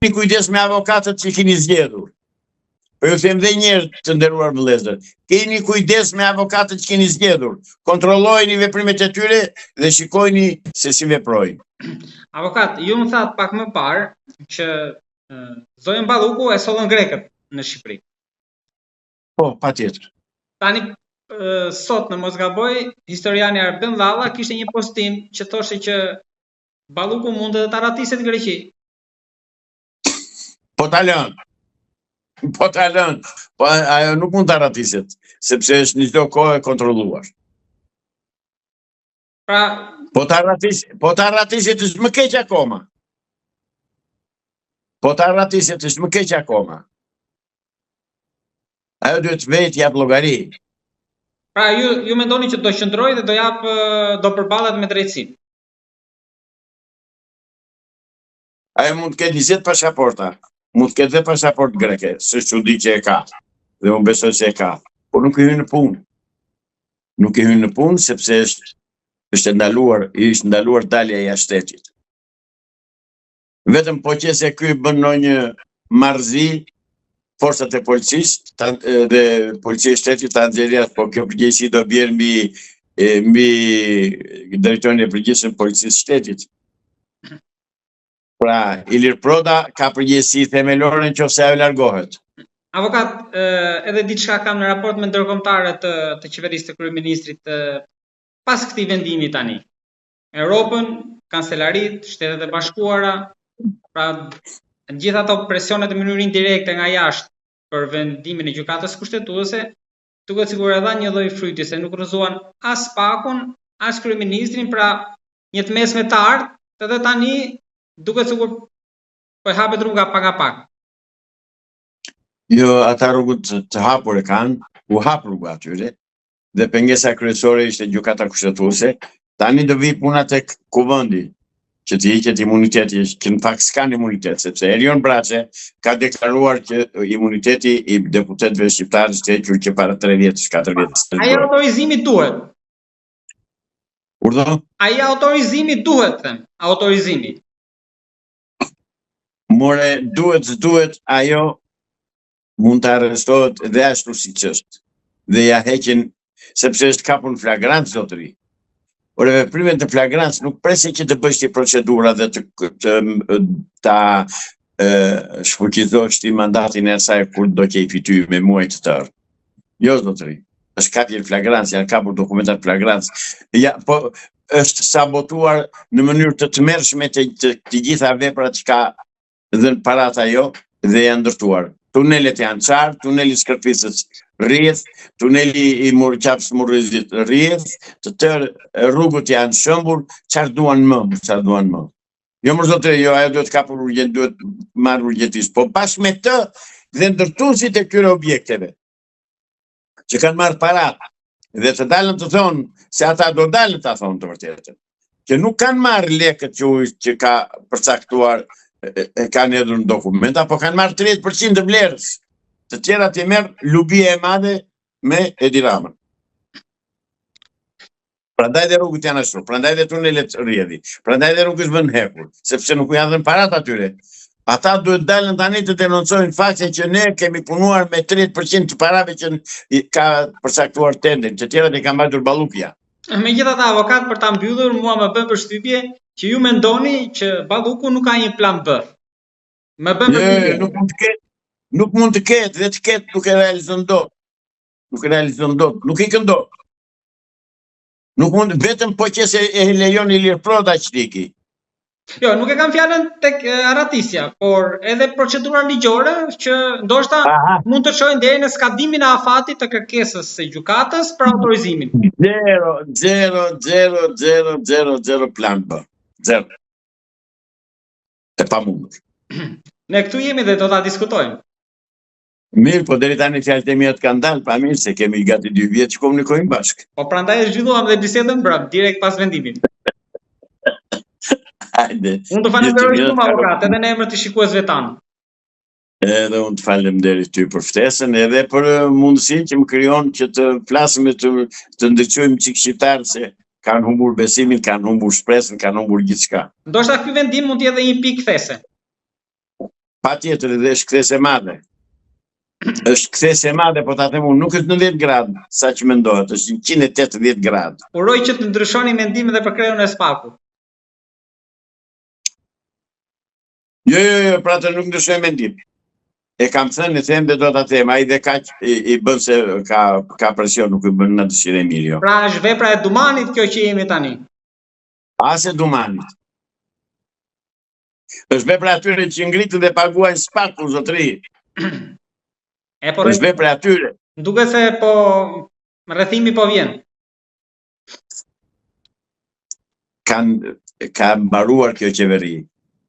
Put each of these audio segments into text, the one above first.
kujdes me avokatët që keni zgjedhur. Po ju them dhe një herë të nderuar vëllezër, keni kujdes me avokatët që keni zgjedhur. Kontrollojini veprimet e tyre dhe shikojini se si veprojnë. Avokat, ju më thatë pak më parë që zonjën Balluku e sollën grekët në Shqipëri. Po, patjetër. Tani sot në mos gaboj, historiani Arben Llalla kishte një postim që thoshte që Balluku mund edhe të arratiset në Greqi. Po ta lënë. Po ta lënë. Po ajo nuk mund të arratiset, sepse është në çdo kohë e kontrolluar. Pra, po të arratiset, po të arratiset është më keq akoma. Po të arratiset është më keq akoma. Ajo duhet të vejë të japë llogari. Pra ju ju mendoni që do qëndrojë dhe do japë do përballet me drejtësinë. Ajo mund të ketë 20 pasaporta, mund të ketë dhe pasaportë greke, s'është çudi që e ka, dhe unë besoj se e ka, por nuk i hyn në punë. Nuk i hyn në punë sepse është është e ndaluar, i është ndaluar dalja jashtë shtetit. Vetëm po qe se ky bën ndonjë marrëzi, forcat e policisë dhe policia e shtetit ta nxjerrë jashtë, po kjo përgjegjësi do bjerë mbi mbi drejtorin e përgjithshëm të policisë së shtetit. Pra, Ilir Proda ka përgjegjësi themelore në qoftë se ajo largohet. Avokat, edhe diçka kam në raport me ndërkombëtarët të, të qeverisë të kryeministrit pas këtij vendimi tani. Europën, kancelaritë, Shtetet e Bashkuara, pra të gjitha ato presionet në mënyrë indirekte nga jashtë për vendimin e gjykatës kushtetuese, duket sikur e dha një lloj fryti se nuk rrëzuan as SPAK-un, as kryeministrin, pra një të mesme të artë, edhe tani duket sikur po i hapet rruga pak a pak. Jo, ata rrugët të hapur e kanë, u hap rruga atyre, dhe pengesa kryesore ishte gjykata kushtetuese, tani do vijë puna tek kuvendi, që t'i hiqet imuniteti, që në fakt s'kanë imunitet, sepse Erion Braçe ka deklaruar që imuniteti i deputetëve shqiptarë është hequr që para 3 vjetësh, 4 vjetësh. Ai autorizimi duhet. Urdhëro? Ai autorizimi duhet, them, autorizimi. More, duhet, s'duhet, ajo mund të arrestohet dhe ashtu siç është. Dhe ia heqin, sepse është kapur në flagrancë, zotëri. Ore veprimet në flagrancë nuk presin që të bësh ti procedura dhe të, të, ta e, shfuqizosh ti mandatin e asaj kur do që i fity me muaj të tërë. Jo, zotëri, është kapje në flagrancë, janë kapur dokumentat në flagrancë. Ja, po, është sabotuar në mënyrë të tmerrshme të, të, të gjitha veprat që ka dhënë paratë ajo dhe janë ndërtuar. Tunelet janë çarë, tuneli i Skërficës rrjedh, tuneli i Mur Qafës Murrizit rrjedh, të tërë rrugët janë shembur, çfarë duan më, çfarë duan më. Jo more zotëri, jo, ajo duhet kapur urgjent, duhet marrë urgjentisht, po bashkë me të dhe ndërtuesit e këtyre objekteve që kanë marrë paratë dhe të dalën të thonë se ata do dalën ta thonë të vërtetën, që nuk kanë marrë lekët që, që ka përcaktuar e, e kanë hedhur në dokumenta, po kanë marrë 30% të vlerës. Të tjerat i merr lubia e madhe me Edi Ramën. Prandaj dhe rrugët janë ashtu, prandaj dhe tunelet rrjedhin, prandaj dhe nuk është vënë hekur, sepse nuk u janë dhënë parat atyre. Ata duhet dalën tani të denoncojnë faktin që ne kemi punuar me 30% të parave që ka përcaktuar tenderin, të tjerat i ka mbajtur Ballukja. Megjithatë avokat për ta mbyllur, mua më bën përshtypje që ju mendoni që Balluku nuk ka një plan B. Më bën përshtypje. Nuk mund të ketë, nuk mund të ketë dhe të ketë nuk e realizon dot. Nuk e realizon dot, nuk ikën dot. Nuk mund vetëm po qe se e lejon Ilir Proda që t'iki. Jo, nuk e kam fjalën tek arratisja, por edhe procedura ligjore që ndoshta Aha. mund të çojnë deri në skadimin e afatit të kërkesës së gjykatës për autorizimin. 0 0 0 0 0 0 plan B. 0. E pamundur. Ne këtu jemi dhe do ta diskutojmë. Mirë, po deri tani fjalët e mia të kanë dalë, pa mirë se kemi gati dy vjet që komunikojmë bashkë. Po prandaj e zhvilluam dhe bisedën mbrëm, direkt pas vendimit. Hajde. Unë të falenderoj shumë avokat, edhe në emër të shikuesve tanë. Edhe unë të falenderoj ty për ftesën edhe për eh, mundësinë që më krijon që të flasim e të të ndriçojmë çik shqiptarët se kanë humbur besimin, kanë humbur shpresën, kanë humbur gjithçka. Ndoshta ky vendim mund të jetë edhe një pikë kthese. Patjetër dhe është kthesë e madhe. Është kthesë e madhe, po ta them unë, nuk është 90 gradë, sa që mendohet, është 180 gradë. Uroj që të ndryshoni mendimin dhe për kreun e SPAK-ut. Jo, jo, jo, pra të nuk ndryshoj mendim. E kam thënë, e them dhe do ta them, ai dhe kaq i, i bën se ka ka presion, nuk i bën në dëshirë e mirë, jo. Pra është vepra e Dumanit kjo që jemi tani. As e Dumanit. Është vepra e atyre që ngritën dhe paguajnë SPAK-un, zotëri. E po Është vepra e atyre. Duket se po rrethimi po vjen. Kan ka mbaruar kjo qeveri.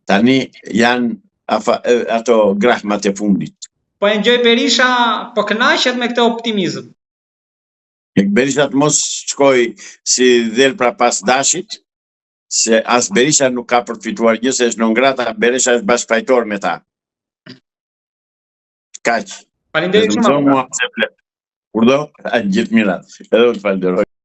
Tani janë afa, ato grahmat e fundit. Po e ngjoj Berisha po kënaqet me këtë optimizëm. Berisha të mos shkoj si dhelpra pas dashit, se as Berisha nuk ka përfituar gjë se është non grata, Berisha është bashkëfajtor me ta. Kaq. Faleminderit shumë. Urdhëro, gjithë mirat. Edhe unë të falenderoj.